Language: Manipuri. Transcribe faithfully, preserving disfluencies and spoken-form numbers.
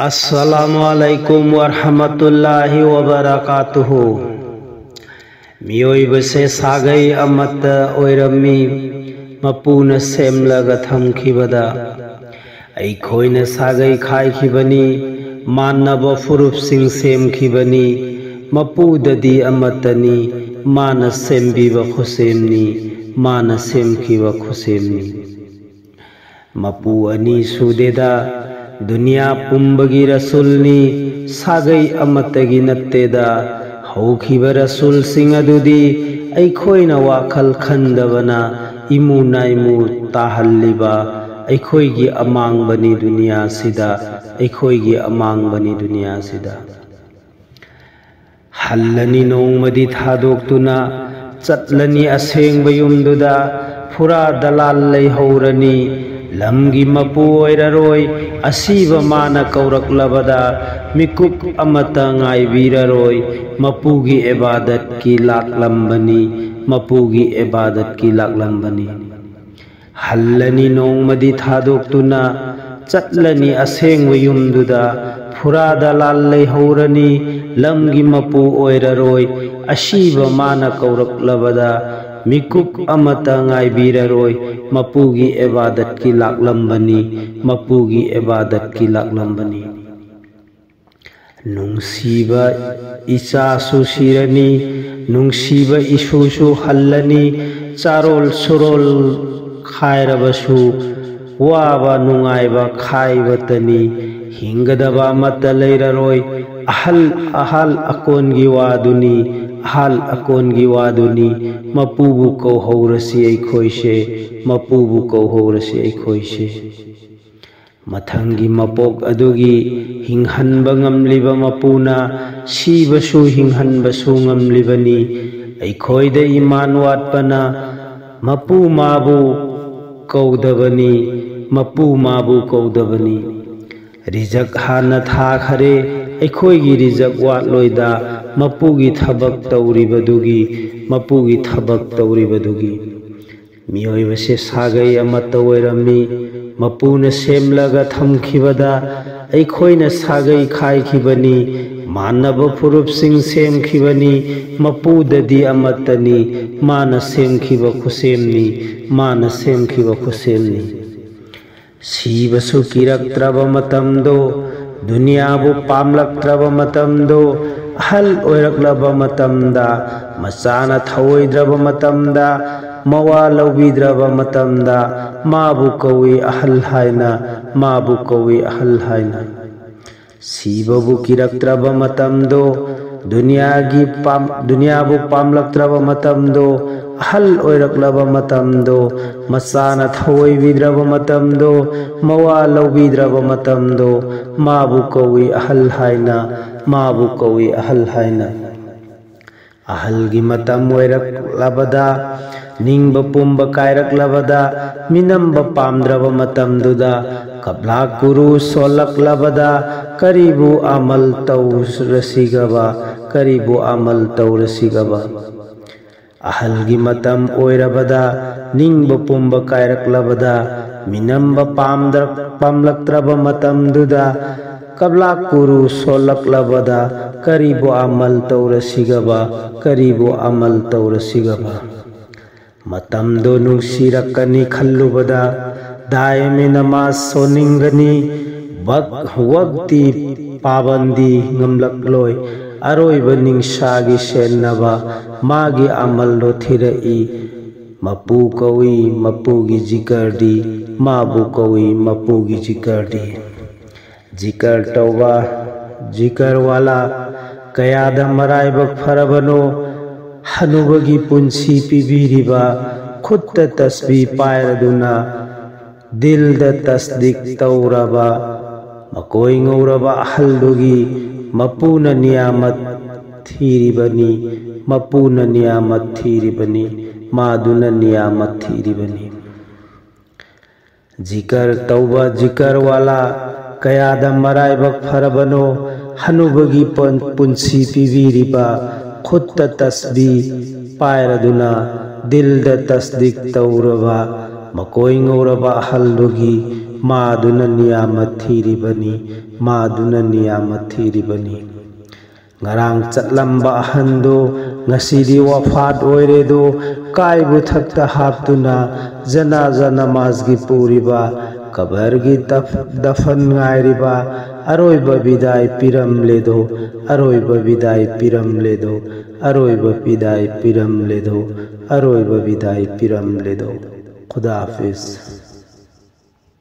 ꯑꯁꯂꯥꯃꯨ ꯑꯂꯥꯏꯀꯨꯝ ꯋꯔꯍꯃꯇꯨꯜꯂꯥꯍꯤ ꯋꯕꯔꯀꯥꯇꯨꯍꯨ꯫ ꯃꯤꯑꯣꯏꯕꯁꯦ ꯁꯥꯒꯩ ꯑꯃꯠꯇ ꯑꯣꯏꯔꯝꯃꯤ꯫ ꯃꯄꯨꯅ ꯁꯦꯝꯂꯒ ꯊꯝꯈꯤꯕꯗ ꯑꯩꯈꯣꯏꯅ ꯁꯥꯒꯩ ꯈꯥꯏꯈꯤꯕꯅꯤ, ꯃꯥꯟꯅꯕ ꯐꯨꯔꯨꯞꯁꯤꯡ ꯁꯦꯝꯈꯤꯕꯅꯤ꯫ ꯃꯄꯨꯗꯗꯤ ꯑꯃꯠꯇꯅꯤ, ꯃꯥꯅ ꯁꯦꯝꯕꯤꯕ ꯈꯨꯁꯦꯝꯅꯤ, ꯃꯥꯅ ꯁꯦꯝꯈꯤꯕ ꯈꯨꯁꯦꯝꯅꯤ꯫ ꯃꯄꯨ ꯑꯅꯤ ꯁꯨꯗꯦꯗ, ꯗꯨꯅꯤꯌꯥ ꯄꯨꯝꯕꯒꯤ ꯔꯁꯨꯜꯅꯤ, ꯁꯥꯒꯩ ꯑꯃꯠꯇꯒꯤ ꯅꯠꯇꯦꯗ꯫ ꯍꯧꯈꯤꯕ ꯔꯁꯨꯜꯁꯤꯡ ꯑꯗꯨꯗꯤ ꯑꯩꯈꯣꯏꯅ ꯋꯥꯈꯜ ꯈꯟꯗꯕꯅ ꯏꯃꯨ ꯅꯥꯏꯃꯨ ꯇꯥꯍꯜꯂꯤꯕ ꯑꯩꯈꯣꯏꯒꯤ ꯑꯃꯥꯡꯕꯅꯤ ꯗꯨꯅꯤꯌꯥꯁꯤꯗ, ꯑꯩꯈꯣꯏꯒꯤ ꯑꯃꯥꯡꯕꯅꯤ ꯗꯨꯅꯤꯌꯥꯁꯤꯗ꯫ ꯍꯜꯂꯅꯤ ꯅꯣꯡꯃꯗꯤ ꯊꯥꯗꯣꯛꯇꯨꯅ, ꯆꯠꯂꯅꯤ ꯑꯁꯦꯡꯕ ꯌꯨꯝꯗꯨꯗ꯫ ꯐꯨꯔꯥ ꯗꯂꯥꯜ ꯂꯩꯍꯧꯔꯅꯤ, ꯂꯝꯒꯤ ꯃꯄꯨ ꯑꯣꯏꯔꯔꯣꯏ꯫ ꯑꯁꯤꯕ ꯃꯥꯅ ꯀꯧꯔꯛꯂꯕꯗ ꯃꯤꯀꯨꯞ ꯑꯃꯠꯇ ꯉꯥꯏꯕꯤꯔꯔꯣꯏ꯫ ꯃꯄꯨꯒꯤ ꯏꯕꯥꯗꯠꯀꯤ ꯂꯥꯛꯂꯝꯕꯅꯤ, ꯃꯄꯨꯒꯤ ꯏꯕꯥꯗꯠꯀꯤ ꯂꯥꯛꯂꯝꯕꯅꯤ꯫ ꯍꯜꯂꯅꯤ ꯅꯣꯡꯃꯗꯤ ꯊꯥꯗꯣꯛꯇꯨꯅ, ꯆꯠꯂꯅꯤ ꯑꯁꯦꯡꯕ ꯌꯨꯝꯗꯨꯗ꯫ ꯐꯨꯔꯥ ꯗꯂꯥꯜ ꯂꯩꯍꯧꯔꯅꯤ, ꯂꯝꯒꯤ ꯃꯄꯨ ꯑꯣꯏꯔꯔꯣꯏ꯫ ꯑꯁꯤꯕ ꯃꯥꯅ ꯀꯧꯔꯛꯂꯕꯗ ꯃꯤꯀꯨꯞ ꯑꯃꯠꯇ ꯉꯥꯏꯕꯤꯔꯔꯣꯏ꯫ ꯃꯄꯨꯒꯤ ꯏꯕꯥꯗꯠꯀꯤ ꯂꯥꯛꯂꯝꯕꯅꯤ, ꯃꯄꯨꯒꯤ ꯏꯕꯥꯗꯠꯀꯤ ꯂꯥꯛꯂꯝꯕꯅꯤ꯫ ꯅꯨꯡꯁꯤꯕ ꯏꯆꯥꯁꯨ ꯁꯤꯔꯅꯤ, ꯅꯨꯡꯁꯤꯕ ꯏꯁꯨꯁꯨ ꯍꯜꯂꯅꯤ꯫ ꯆꯥꯔꯣꯜ ꯁꯨꯔꯣꯜ ꯈꯥꯏꯔꯕꯁꯨ ꯋꯥꯕ ꯅꯨꯡꯉꯥꯏꯕ ꯈꯥꯏꯕꯇꯅꯤ꯫ ꯍꯤꯡꯒꯗꯕ ꯑꯃꯠꯇ ꯂꯩꯔꯔꯣꯏ꯫ ꯑꯍꯜ ꯑꯍꯜ ꯑꯀꯣꯟꯒꯤ ꯋꯥꯗꯨꯅꯤ, ꯑꯍꯜ ꯑꯀꯣꯟꯒꯤ ꯋꯥꯗꯨꯅꯤ꯫ ꯃꯄꯨꯕꯨ ꯀꯧꯍꯧꯔꯁꯤ ꯑꯩꯈꯣꯏꯁꯦ, ꯃꯄꯨꯕꯨ ꯀꯧꯍꯧꯔꯁꯤ ꯑꯩꯈꯣꯏꯁꯦ꯫ ꯃꯊꯪꯒꯤ ꯃꯄꯣꯛ ꯑꯗꯨꯒꯤ ꯍꯤꯡꯍꯟꯕ ꯉꯝꯂꯤꯕ ꯃꯄꯨꯅ ꯁꯤꯕꯁꯨ ꯍꯤꯡꯍꯟꯕꯁꯨ ꯉꯝꯂꯤꯕꯅꯤ꯫ ꯑꯩꯈꯣꯏꯗ ꯏꯃꯥꯟ ꯋꯥꯠꯄꯅ ꯃꯄꯨ ꯃꯥꯕꯨ ꯀꯧꯗꯕꯅꯤ, ꯃꯄꯨ ꯃꯥꯕꯨ ꯀꯧꯗꯕꯅꯤ꯫ ꯔꯤꯖꯛ ꯍꯥꯟꯅ ꯊꯥꯈꯔꯦ, ꯑꯩꯈꯣꯏꯒꯤ ꯔꯤꯖꯛ ꯋꯥꯠꯂꯣꯏꯗ꯫ ꯃꯄꯨꯒꯤ ꯊꯕꯛ ꯇꯧꯔꯤꯕꯗꯨꯒꯤ, ꯃꯄꯨꯒꯤ ꯊꯕꯛ ꯇꯧꯔꯤꯕꯗꯨꯒꯤ꯫ ꯃꯤꯑꯣꯏꯕꯁꯦ ꯁꯥꯒꯩ ꯑꯃꯠꯇ ꯑꯣꯏꯔꯝꯃꯤ꯫ ꯃꯄꯨꯅ ꯁꯦꯝꯂꯒ ꯊꯝꯈꯤꯕꯗ ꯑꯩꯈꯣꯏꯅ ꯁꯥꯒꯩ ꯈꯥꯏꯈꯤꯕꯅꯤ꯫ ꯃꯥꯟꯅꯕ ꯐꯨꯔꯨꯞꯁꯤꯡ ꯁꯦꯝꯈꯤꯕꯅꯤ꯫ ꯃꯄꯨꯗꯗꯤ ꯑꯃꯠꯇꯅꯤ꯫ ꯃꯥꯅ ꯁꯦꯝꯈꯤꯕ ꯈꯨꯠꯁꯦꯝꯅꯤ꯫ ꯃꯥꯅ ꯁꯦꯝꯈꯤꯕ ꯈꯨꯠꯁꯦꯝꯅꯤ꯫ ꯁꯤꯕꯁꯨ ꯀꯤꯔꯛꯇ꯭ꯔꯕ ꯃꯇꯝꯗꯣ, ꯗꯨꯅꯤꯌꯥꯕꯨ ꯄꯥꯝꯂꯛꯇ꯭ꯔꯕ ꯃꯇꯝꯗꯣ, ꯑꯍꯜ ꯑꯣꯏꯔꯛꯂꯕ ꯃꯇꯝꯗ, ꯃꯆꯥꯅ ꯊꯧꯑꯣꯏꯗ꯭ꯔꯕ ꯃꯇꯝꯗ, ꯃꯋꯥ ꯂꯧꯕꯤꯗ꯭ꯔꯕ ꯃꯇꯝꯗ, ꯃꯥꯕꯨ ꯀꯧꯏ ꯑꯍꯜ ꯍꯥꯏꯅ, ꯃꯥꯕꯨ ꯀꯧꯏ ꯑꯍꯜ ꯍꯥꯏꯅ꯫ ꯁꯤꯕꯕꯨ ꯀꯤꯔꯛꯇ꯭ꯔꯕ ꯃꯇꯝꯗꯣ, ꯗꯨꯅꯤꯌꯥꯒꯤ ꯄꯥꯝ-, ꯗꯨꯅꯤꯌꯥꯕꯨ ꯄꯥꯝꯂꯛꯇ꯭ꯔꯕ ꯃꯇꯝꯗꯣ, ꯑꯍꯜ ꯑꯣꯏꯔꯛꯂꯕ ꯃꯇꯝꯗꯣ, ꯃꯆꯥꯅ ꯊꯧꯑꯣꯏꯕꯤꯗ꯭ꯔꯕ ꯃꯇꯝꯗꯣ, ꯃꯋꯥ ꯂꯧꯕꯤꯗ꯭ꯔꯕ ꯃꯇꯝꯗꯣ, ꯃꯥꯕꯨ ꯀꯧꯏ ꯑꯍꯜ ꯍꯥꯏꯅ, ꯃꯥꯕꯨ ꯀꯧꯏ ꯑꯍꯜ ꯍꯥꯏꯅ꯫ ꯑꯍꯜꯒꯤ ꯃꯇꯝ ꯑꯣꯏꯔꯛꯂꯕꯗ, ꯅꯤꯡꯕ ꯄꯨꯝꯕ ꯀꯥꯏꯔꯛꯂꯕꯗ, ꯃꯤꯅꯝꯕ ꯄꯥꯝꯗ꯭ꯔꯕ ꯃꯇꯝꯗꯨꯗ, ꯀꯞꯂꯥꯛ ꯀꯨꯔꯨ ꯁꯣꯜꯂꯛꯂꯕꯗ, ꯀꯔꯤꯕꯨ ꯑꯃꯜ ꯇꯧꯔꯁꯤꯒꯕ, ꯀꯔꯤꯕꯨ ꯑꯃꯜ ꯇꯧꯔꯁꯤꯒꯕ? ꯑꯍꯜꯒꯤ ꯃꯇꯝ ꯑꯣꯏꯔꯕꯗ, ꯅꯤꯡꯕ ꯄꯨꯝꯕ ꯀꯥꯏꯔꯛꯂꯕꯗ, ꯃꯤꯅꯝꯕ ꯄꯥꯝꯗ꯭ꯔ-, ꯄꯥꯝꯂꯛꯇ꯭ꯔꯕ ꯃꯇꯝꯗꯨꯗ, ꯀꯞꯂꯥꯛ ꯀꯨꯔꯨ ꯁꯣꯜꯂꯛꯂꯕꯗ, ꯀꯔꯤꯕꯨ ꯑꯃꯜ ꯇꯧꯔꯁꯤꯒꯕ, ꯀꯔꯤꯕꯨ ꯑꯃꯜ ꯇꯧꯔꯁꯤꯒꯕ? ꯃꯇꯝꯗꯣ ꯅꯨꯡꯁꯤꯔꯛꯀꯅꯤ ꯈꯜꯂꯨꯕꯗ, ꯗꯥꯏꯃꯤ ꯅꯃꯥꯖ ꯁꯣꯟꯅꯤꯡꯒꯅꯤ꯫ ꯋꯛ-, ꯋꯛꯇꯤ ꯄꯥꯕꯟꯗꯤ ꯉꯝꯂꯛꯂꯣꯏ꯫ ꯑꯔꯣꯏꯕ ꯅꯤꯡꯁꯥꯒꯤ ꯁꯦꯟꯅꯕ ꯃꯥꯒꯤ ꯑꯃꯜꯗꯣ ꯊꯤꯔꯛꯏ꯫ ꯃꯄꯨ ꯀꯧꯏ ꯃꯄꯨꯒꯤ ꯖꯤꯀꯔꯗꯤ, ꯃꯥꯕꯨ ꯀꯧꯏ ꯃꯄꯨꯒꯤ ꯖꯤꯀꯔꯗꯤ꯫ ꯖꯤꯀꯔ ꯇꯧꯕ, ꯖꯤꯀꯔ ꯋꯥꯂꯥ, ꯀꯌꯥꯗ ꯃꯔꯥꯏꯕꯛ ꯐꯔꯕꯅꯣ, ꯍꯅꯨꯕꯒꯤ ꯄꯨꯟꯁꯤ ꯄꯤꯕꯤꯔꯤꯕ, ꯈꯨꯠꯇ ꯇꯁꯕꯤ ꯄꯥꯏꯔꯗꯨꯅ, ꯗꯤꯜꯗ ꯇꯁꯗꯤꯛ ꯇꯧꯔꯕ, ꯃꯀꯣꯏ ꯉꯧꯔꯕ ꯑꯍꯜꯗꯨꯒꯤ ꯃꯄꯨꯅ ꯅꯤꯌꯥꯃꯠ ꯊꯤꯔꯤꯕꯅꯤ, ꯃꯄꯨꯅ ꯅꯤꯌꯥꯃꯠ ꯊꯤꯔꯤꯕꯅꯤ, ꯃꯥꯗꯨꯅ ꯅꯤꯌꯥꯃꯠ ꯊꯤꯔꯤꯕꯅꯤ꯫ ꯖꯤꯀꯔ ꯇꯧꯕ ꯖꯤꯀꯔ ꯋꯥꯂꯥ, ꯀꯌꯥꯗ ꯃꯔꯥꯏꯕꯛ ꯐꯔꯕꯅꯣ, ꯍꯅꯨꯕꯒꯤ ꯄꯨꯟ-, ꯄꯨꯟꯁꯤ ꯄꯤꯕꯤꯔꯤꯕ, ꯈꯨꯠꯇ ꯇꯁꯕꯤ ꯄꯥꯏꯔꯗꯨꯅ, ꯗꯤꯜꯗ ꯇꯁꯗꯤꯛ ꯇꯧꯔꯕ, ꯃꯀꯣꯏ ꯉꯧꯔꯕ ꯑꯍꯜꯗꯨꯒꯤ ꯃꯥꯗꯨꯅ ꯅꯤꯌꯥꯃꯠ ꯊꯤꯔꯤꯕꯅꯤ, ꯃꯥꯗꯨꯅ ꯅꯤꯌꯥꯃꯠ ꯊꯤꯔꯤꯕꯅꯤ꯫ ꯉꯔꯥꯡ ꯆꯠꯂꯝꯕ ꯑꯍꯟꯗꯨ ꯉꯁꯤꯗꯤ ꯋꯐꯥꯠ ꯑꯣꯏꯔꯦꯗꯨ, ꯀꯥꯏꯕꯨ ꯊꯛꯇ ꯍꯥꯞꯇꯨꯅ ꯖꯅꯥꯖꯥ ꯅꯃꯥꯖꯒꯤ ꯄꯨꯔꯤꯕ, ꯀꯕꯔꯒꯤ ꯗꯐ-, ꯗꯐꯟ ꯉꯥꯏꯔꯤꯕ ꯑꯔꯣꯏꯕ ꯕꯤꯗꯥꯏ ꯄꯤꯔꯝꯂꯦꯗꯣ, ꯑꯔꯣꯏꯕ ꯕꯤꯗꯥꯏ ꯄꯤꯔꯝꯂꯦꯗꯣ, ꯑꯔꯣꯏꯕ ꯕꯤꯗꯥꯏ ꯄꯤꯔꯝꯂꯦꯗꯣ, ꯑꯔꯣꯏꯕ ꯕꯤꯗꯥꯏ ꯄꯤꯔꯝꯂꯦꯗꯣ꯫ ꯈꯨꯗꯥ ꯍꯥꯐꯤꯖ꯫